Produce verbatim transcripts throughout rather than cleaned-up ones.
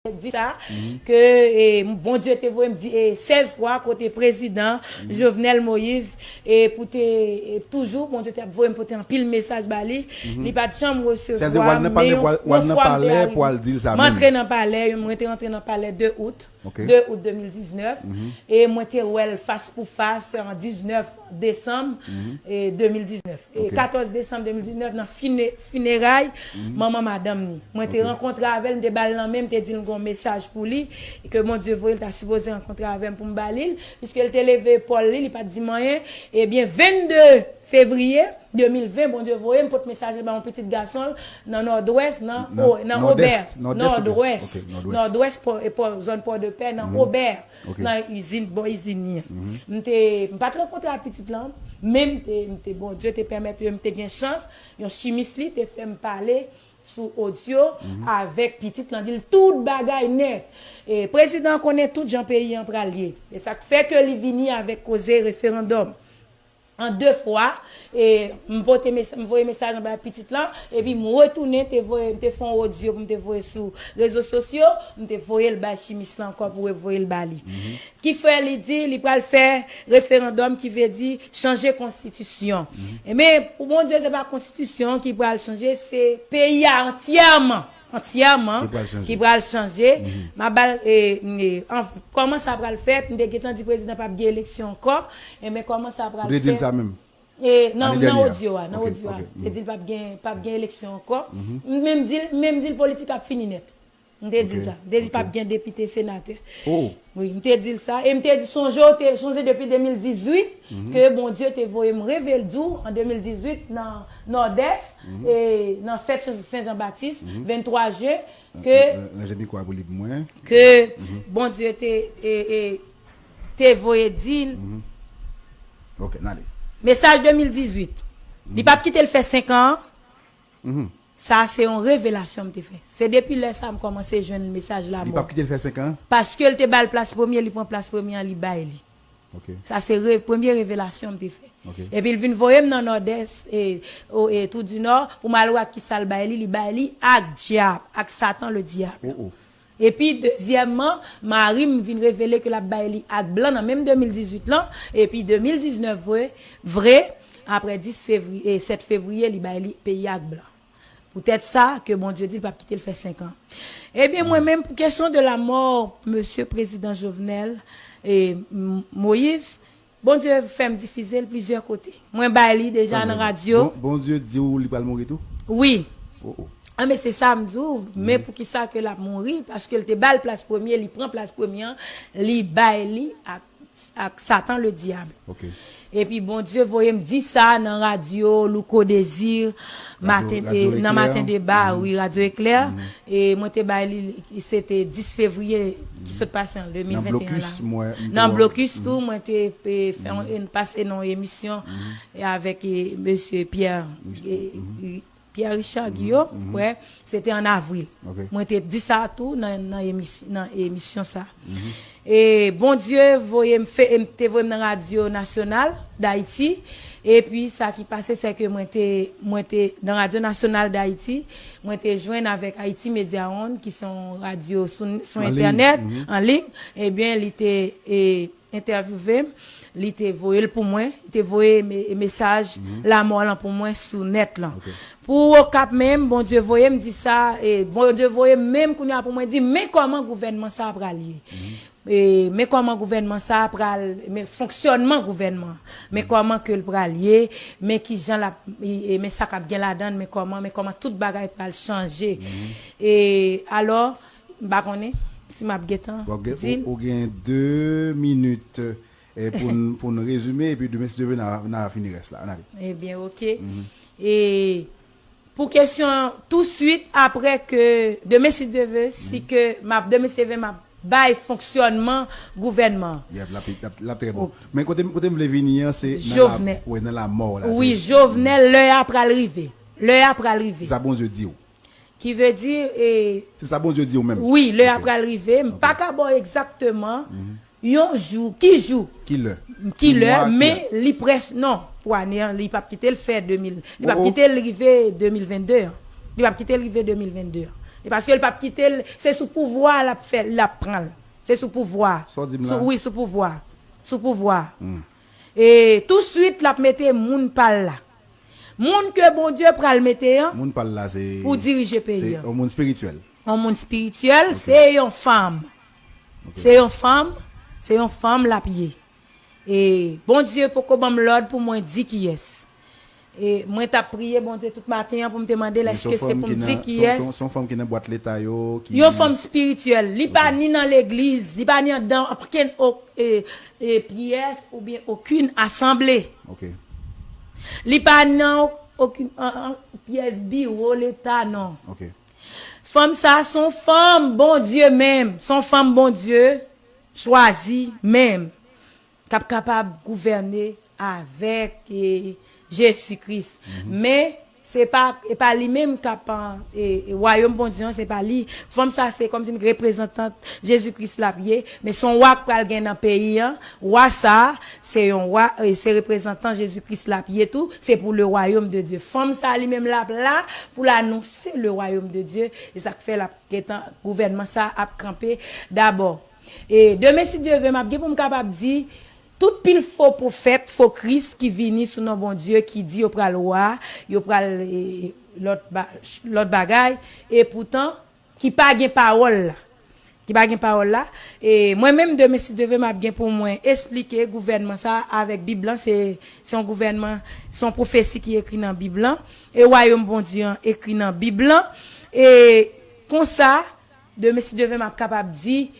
di sa, ke, e, Bondye te voye m di, e, sèz fwa kote prezidan Jovenel Moïse, e, pou te, e, toujou, Bondye te ap voye m pote anpil mesaj ba li. Li pa t janm resevwa m, men yon, yon fwa m te arive. M antre nan palè, mwen te rantre nan palè de out, de out de mil diznèf, e mwen te wè l fas pou fas an diznèf desanm, e, de mil diznèf. E katòz desanm de mil diznèf, nan fine-, fineray manman madanm ni. Mwen te rankontre avè l, m te ba l lanmen, m te di l m gen yon mesaj pou li, e ke Bondye voye l ta sipoze rankontre avè m pou m ba li l, piske l te leve epòl li, li pa t di m anyen. Ebyen, vennde fevriye de mil ven, Bondye voye m pot mesaj la ba yon pitit gason l nan Nòdwès, nan, nan Obè, Nòdwès, Nòdwès, Pò, e Pò, zòn Pòdepè, nan Obè, nan izin, bò izin li an. M te, m pa t rankontre ak pitit lan, men m te, m te, Bondye te pèmèt m te gen chans, yon chimis li te fè m pale sou odyo avèk pitit lan, di l tout bagay nèt. E prezidan an konnen tout jan peyi an pral ye. E sa k fè ke li vini avèk koze referandòm. An de fwa, e m pote mes-, m voye mesaj anba pitit lan, epi m retounen te voye, m te fè yon odyo pou m te voye sou rezo sosyo, m te voye l bay chimis lan ankò pou revoye l ba li. Ki fè li di li pral fè referandòm, ki vle di chanje konstitisyon. Ebyen, pou Bondye, se pa konstitisyon ki pral chanje, se peyi a antyèman, antyèman ki pral chanje. M ap ba l, e, e, an, kòman sa pral fèt, m te gentan di prezidan p ap gen eleksyon ankò, ebyen, kòman sa pral fèt? Ou te di l sa menm? E, nan, nan odyo a, nan odyo a. M te di l p ap gen, p ap gen eleksyon ankò. M menm di l, m menm di l politik ap fini nèt. M te di l sa. M te di p ap gen depite, senatè. Wi, m te di l sa. E m te di, sonje, w te, sonje depi de mil dizuit, ke Bondye te voye m revele di w an de mil dizuit nan Nòdès, e nan fèt Sen Jan Batis, venntwa jen, ke, ranje mikwo a pou li pou mwen, ke Bondye te, e, e, te voye di l. Ok, n ale. Mesaj de mil dizuit. Li p ap kite l fè senk an. Sa se yon revelasyon m te fè. Se depi lè sa m kòmanse jwenn mesaj lanmò. Li p ap kite l fè senk an? Paske l te ba l plas premye, li pran plas premye an, li bay li. Sa se re-, premye revelasyon m te fè. Epi l vin voye m nan Nòdès, e, o, e, Tou di Nò, pou m al wè ak kisa l bay li, li bay li ak dyab, ak Satan le diable. Epi, dezyèmman, mari m vin revele ke l ap bay li ak blan nan menm de mil dizuit lan, epi de mil diznèf vre, vre, apre dis fevriye, e, sèt fevriye, li bay li peyi ak blan. Poutèt sa, ke Bondye di l p ap kite l fè senk an. Ebyen, mwen menm, pou kesyon de la mò, mesye prezidan Jovenel, e, M-, Moïse, Bondye fè m difize l plizyè kote. Mwen bay li deja nan radyo. Bon, Bondye di w li pral mouri tou? Wi. Oh, oh. A, men se sa m di w, men poukisa ke l ap mouri? Paske l te ba l plas premye, li pran plas premye an, li bay li ak, ak Satan le diable. Epi Bondye voye m di sa nan radyo Louko Désir, maten, nan Maten Deba, wi, Radyo Eklè. E mwen te bay li, se te dis fevriye ki sot pase an de mil venteyen la. Nan blokis tou, mwen te, e, fè yon, pase nan yon emisyon, e, avèk, e, mesye Pierre, e, Pierre Richard Guillaume, m kwè, se te an avril. Mwen te di sa tou nan, nan emis-, nan emisyon sa. E Bondye voye m fè, e m te voye m nan Radyo Nasyonal Dayiti. Epi sa ki pase, se ke mwen te, mwen te nan Radyo Nasyonal Dayiti, mwen te jwenn avèk Haiti Media One, ki se yon radyo sou, sou entènèt, an liy. Ebyen, li te, e, entèvyouve m, li te voye l pou mwen, li te voye me-, mesaj lanmò lan pou mwen sou nèt lan. Pou Okap menm, Bondye voye m di sa, e Bondye voye m menm kounye a pou mwen di, men kòman gouvènman sa a pral ye. E, men kòman gouvènman sa a pral, men fonksyònman gouvènman, men kòman ke l pral ye, men kijan l ap, e, men sa k ap gen ladan l, men kòman, men kòman tout bagay pral chanje. E, alò, m pa konnen si m ap gentan di l. Ou gen de minit, e, pou n, pou n rezime, epi demen, si Dye vle, n a, n a fini rès la. N ale. Ebyen, oke. E, Pou kesyon an, touswit apre ke, demen si Dye ve, si ke m ap, demen si Dye ve, m ap bay fonksyònman gouvènman an. Yep, l ap, l ap, l ap trè bon. Men kote, kote m vle vini an, se nan la, wi, nan lamò la. Wi, Jovenel, lè a pral rive. Lè a pral rive. Se sa Bondye di w. Ki vle di, e, se sa Bondye di w menm. Wi, lè a pral rive. M pa ka ba w egzakteman yon jou, ki jou, ki lè, ki lè, men li près, non, pou ane an, li p ap kite l fè de mil, li p ap kite l rive de mil vennde an. Li p ap kite l rive de mil vennde an. E paske l p ap kite l, se sou pouvwa l ap fè, l ap pran l. Se sou pouvwa. Sa w di m la? Sou, wi, sou pouvwa. Sou pouvwa. Hmm. E touswit, l ap mete moun pa l la. Moun ke Bondye pral mete an Moun pa l la, se pou dirije peyi se an. Yon moun espirityèl. Yon moun espirityèl, Ok. se yon fanm. Ok. Se yon fanm, se yon fanm l ap ye. E Bondye poko ban m lòd pou mwen di kiyès. E mwen t ap priye Bondye tout maten an pou m te mande l Men se èske yon se fanm pou m ki di nan, se yon, kiyès. se yon, se yon fanm ki nan bwat leta yo, ki Yon fanm espirityèl. Li pa Ok. ni nan legliz, li pa ni andan okenn o- e, e, pyès oubyen okenn asanble. Ok. Li pa nan okenn an- an- pyès biwo leta, non. Ok. Fanm sa a se yon fanm Bondye menm, se yon fanm Bondye chwazi menm, k ap kapab gouvène avèk e, Jezi Kris. Men, se pa, e pa li menm k ap, e, e, wayòm Bondye an, se pa li. Fanm sa, se kòmsi reprezantant Jezi Kris l ap ye, men se yon wa k pral gen nan peyi an. Wa sa, se yon wa, e, se reprezantan Jezi Kris l ap ye tou. Se pou le royaume de Dieu. Fanm sa, li menm, l ap la pou l anonse le royaume de Dieu. E sa k fè l ap gentan, gouvènman sa ap kanpe dabò. E demen, si Dye ve, m ap gen pou m kapab di, tout pil fo pwofèt, fo Kris ki vini sou non Bondye, ki di yo pral wa, yo pral, e, lòt ba- lòt bagay, e poutan, ki pa gen pawòl la. Ki pa gen pawòl la. E mwen menm, demen, si Dye ve, m ap gen pou mwen esplike gouvènman sa avèk Bib lan. Se, se yon gouvènman, se yon pwofesi ki ekri nan Bib lan. E wayòm Bondye an ekri nan Bib lan. E konsa, demen, si Dye ve, m ap kapab di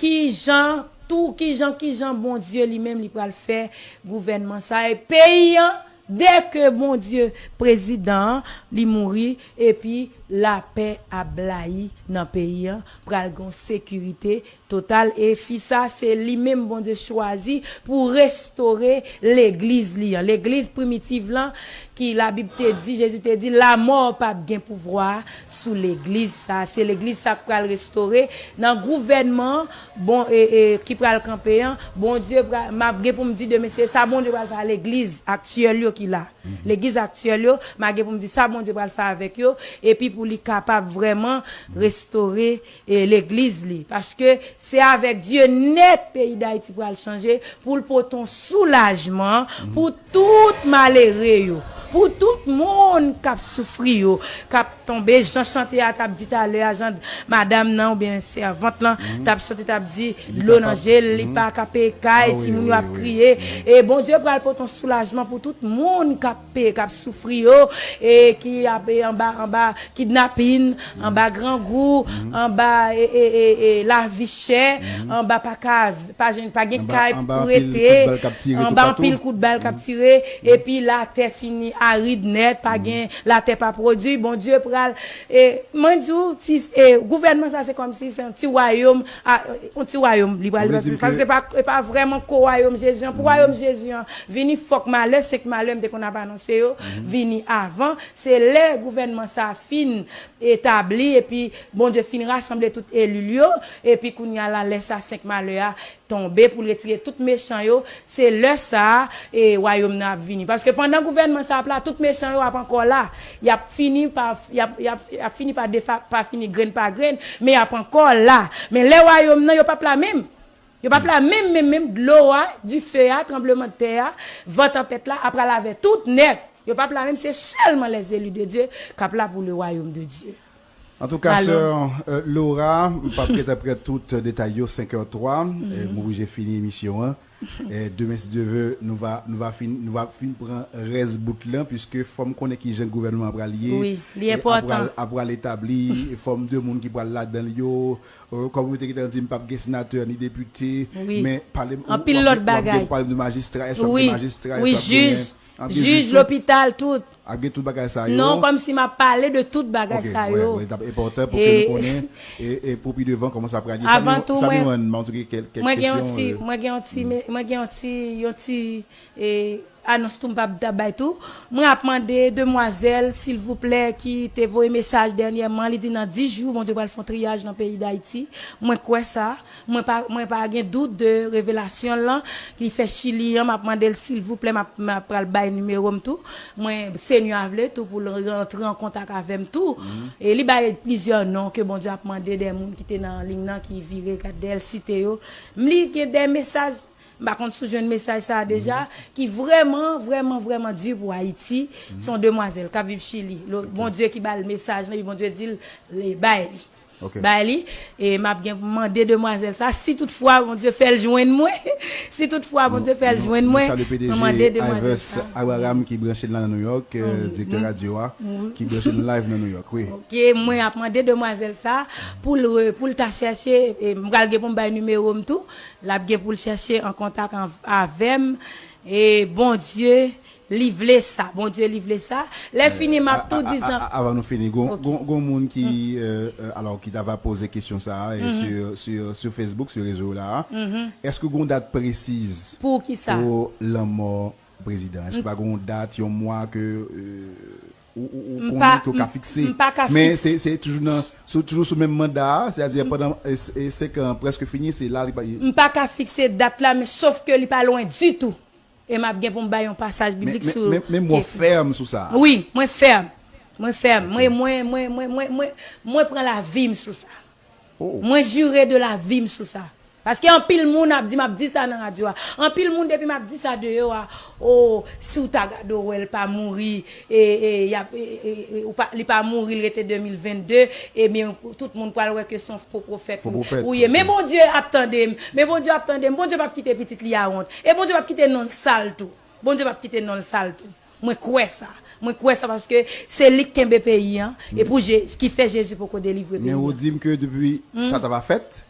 kijan, tou, kijan, kijan Bondye li menm li pral fè gouvènman sa. E peyi an, dè ke Bondye, prezidan an, li mouri, epi lapè ap blayi nan peyi an, pral gen sekirite total. E fi sa, se li menm Bondye chwazi pou restore legliz li an. Legliz primitiv lan, ki Labib te di, Jezi te di, lamò p ap gen pouvwa sou legliz sa. Se legliz sa k pral restore nan gouvènman, bon, e, e, ki pral kanpe an. Bondye pral, m ap gen pou m di demen, se sa Bondye pral fè a legliz aktyèl yo ki la. Legliz aktyèl yo, m ap gen pou m di sa Bondye pral fè avèk yo, epi pou li kapab vrèman restore, e, legliz li. Paske se avèk Dye nèt peyi Dayiti pral chanje, pou l pote yon soulajman pou tout malere yo, pou tout moun k ap soufri yo, k ap tonbe, jan chante a t ap di talè a, jan madanm nan oubyen sèvant lan t ap chante, t ap di, dlo nan je l, li pa ka peye kay, timoun yo ap kriye. E Bondye pral pote yon soulajman pou tout moun k ap pe, k ap soufri yo, e ki ap, e, anba, anba kidnapin, anba grangou, anba, e, e, e, e, lavi chè, anba pa ka, pa jwenn, pa gen kay pou rete, anba anpil kout bal k ap tire, epi latè fini arid nèt, pa gen, latè pa pwodui. Bondye pral, e, mwen di w, ti, e, gouvènman sa se kòmsi se yon ti wayòm, a, yon ti wayòm li pral, paske se pa, e pa vrèman ko wayòm Jezi an. Pou wayòm Jezi an vini, fòk malè, senk malè m te konn ap anonse yo, vini avan. Se lè gouvènman sa fin etabli, epi Bondye fin rasanble tout eli l yo, epi kounye a la, lè sa senk malè a tonbe pou l retire tout mechan yo, se lè sa a, e, wayòm nan ap vini. Paske pandan gouvènman sa ap la, tout mechan yo ap ankò la. Y ap fini pa, y ap, y ap, y ap fini pa defa, pa fini grenn pa grenn, men y ap ankò la. Men lè wayòm nan, yo p ap la menm. Yo p ap la menm, menm, menm. Dlo a, dife a, tranblemanntè a, van tanpèt la ap pral avè tout nèt. Yo p ap la menm, se sèlman les élus de Dieu k ap la pou le royaume de Dieu. Antouka, sè, e, Laura, m p ap gentan pran tout detay yo, senk è twa, e, m oblije fini emisyon an. E, demen, si Dye ve, nou va, nou va fin, nou va fin pran rès bout lan, piske fò m konnen kijan gouvènman an pral ye. Wi, li enpòtan. Ap pral, ap pral etabli, e fòm de moun ki pral ladan l yo. E, kòm ou te gentan di, m p ap gen senatè ni depite, men pale m, anpil lòt bagay. W ap gen, w ap gen, pale m de majistra, èske w ap gen majistra, èske w ap gen jij, jij, lopital, tout. Ap gen tout bagay sa yo. Non, kòmsi m ap pale de tout bagay sa yo. Ok, wi, wi, l ap enpòtan pou ke nou konnen, e, e pou pi devan, kòman sa pral ye. Avan tou, mwen, mwen gen yon ti, mwen gen yon ti, mwen gen yon ti, yon ti, e, Anons tou m p ap ta bay tou. Mwen ap mande demwazèl, silvouplè, ki te voye mesaj dènyèman, li di nan dis jou, Bondye pral fè yon triyaj nan peyi Dayiti. Mwen kwè sa. Mwen pa, mwen pa gen dout de revelasyon l lan, ki fè Chili an, m ap mande l silvouplè, m ap, m ap pral bay nimewo m tou. Mwen, Senyè a vle tou pou l rantre an kontak avè m tou. E li bay plizyè non ke Bondye ap mande de moun ki te nan liy nan, ki vire gad dèyè l site yo. M li gen de mesaj, m pa konn si w jwenn mesaj sa a deja, ki vrèman, vrèman, vrèman di pou Ayiti. Se yon demwazèl k ap viv Chili. Lo-, Bondye ki ba l mesaj lan, epi Bondye di l, li bay li. Bay li, e m ap gen pou mande demwazèl sa, si toutfwa Bondye fè l jwenn mwen, si toutfwa Bondye fè l jwenn mwen, mwen mande demwazèl sa. Abraham ki branche n la nan New York, euh, direktè radyo a, ki branche n live nan New York, wi. Ok, mwen ap mande demwazèl sa pou l re-, pou l ta chèche, e m pral gen pou m bay nimewo m tou, l ap gen pou l chèche an kontak an-, avè m, e Bondye, li vle sa, Bondye li vle sa. Lè fini, m ap tou di zan. Avan nou fini, gon, gon, gon moun ki, euh, euh, alò, ki ta va poze kesyon sa a, e sur, sur, sur Facebook, sur rezo la a. Èske gon dat presiz pou lanmò prezidan? Èske pa gon dat, yon mwa ke, euh, ou, ou, ou konnen ke w ka fikse? Men se, se toujou nan, se toujou sou menm manda a, sètadi pandan, e, e, senk an prèske fini, se la li pa. M pa ka fikse dat la, men sof ke li pa lwen ditou. E m ap gen pou m bay yon pasaj biblik sou kesyon. Men, men, men, men mwen fèm sou sa. Wi, mwen fèm. Mwen fèm. Mwen, mwen, mwen, mwen, mwen, mwen, mwen pran lavi m sou sa. Mwen jire de lavi m sou sa. Paske anpil moun ap di, m ap di sa nan radyo a. Anpil moun depi m ap di sa deyò a, o, si w ta gade w wè l pa mouri, e, e, y ap, e, e, e, ou pa, li pa mouri, l rete de mil vennde, ebyen, tout moun pral wè ke se yon fo pwofèt ou ye. Men Bondye ap tande m. Men Bondye ap tande m. Bondye p ap kite pitit li a wont. E Bondye p ap kite non l sal tou. Bondye p ap kite non l sal tou. Mwen kwè sa. Mwen kwè sa paske se li k kenbe peyi an. E pou Je-, ki fè Jezi poko delivre peyi an. Men ou di m ke depi sa ta va fèt,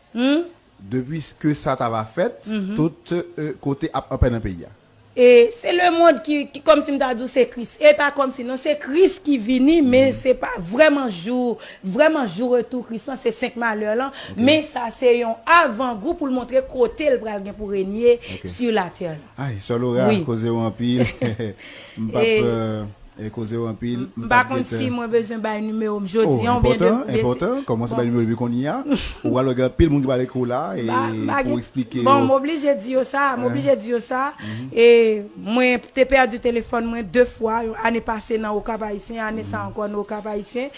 depi ke sa ta va fèt, tout, euh, kote ap anpè nan peyi a. E se lemonn ki, ki, kòmsi m ta di w se Kris. E pa kòmsi non, se Kris ki vini, men se pa vrèman jou, vrèman jou retou Kris lan, se senk malè lan. Men sa se yon avangou pou l montre kote l pral gen pou renye sur la terre lan. Ay, sè Laura, koze w anpil. M p ap, euh, e koze w anpil. M pa konn si mwen bezwen bay nimewo m jodi an oubyen demen. Enpòtan, enpòtan. Kòmanse bay nimewo depi kounye a. Ou pral wè gen anpil moun ki pral ekri w la e pou eksplike yo. Bon, m oblije di yo sa, m oblije di yo sa. E mwen te pèdi telefòn mwen de fwa, ane pase nan Okap Ayisyen, ane sa ankò nan Okap Ayisyen.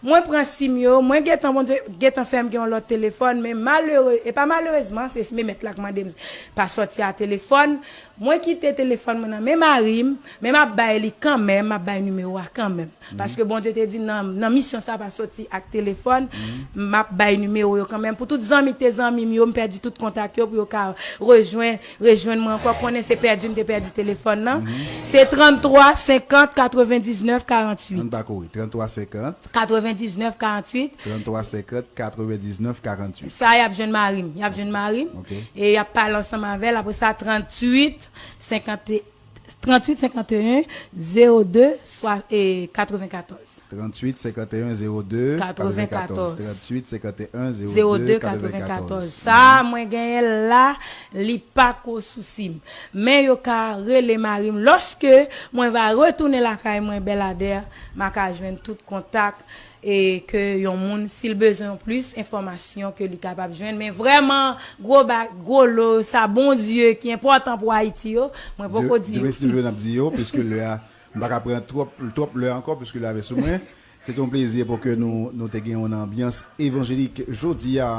Mwen pran sim yo, mwen gentan, Bondye gentan fè m gen yon lòt telefòn, men malere, e pa malerezman, se, se mèt la k mande m pa sòti a telefòn. Mwen kite telefòn mwen nan men mari m, men m ap bay li kanmenm, m ap bay nimewo a kanmenm. Paske Bondye te di nan, nan misyon sa pa soti ak telefòn, m ap bay nimewo yo kanmenm. Pou tout zanmi ki te zanmi m yo, m pèdi tout kontak yo pou yo ka rejwenn, rejwenn mwen ankò. Konnen se pèdi m te pèdi telefòn nan. Se tranntwa senkant katrevendiznèf karanntuit. Ann pa kouri. Tranntwa senkant. Katrevendiznèf karanntuit. Tranntwa senkant katrevendiznèf karanntuit. Sa y ap jwenn mari m. Y ap jwenn mari m. E y ap pale ansanm avè l. Apre sa, tranntuit senkant, tranntuit senkanteyen zewo de swa, e, katrevenkatòz. Tranntuit senkanteyen zewo de katrevenkatòz. Tranntuit senkanteyen zewo de katrevenkatòz. Sa a, mwen genyen l la, li pa ko sousi m. Men yo ka rele mari m. Lòske mwen va retounen lakay mwen, Bèladè, m a ka jwenn tout kontak e ke yon moun, si l bezwen plis enfòmasyon, ke li kapab jwenn. Men vrèman, gwo ba-, gwo lo, sa Bondye ki enpòtan pou Ayiti yo, mwen poko di yo. Demen si Dye vle n ap di yo, piske lè a, m pa ka pran twòp, twòp lè ankò, piske lè a vin sou mwen. Se te yon plezi pou ke nou, nou te gen yon anbyans evanjelik jodi a.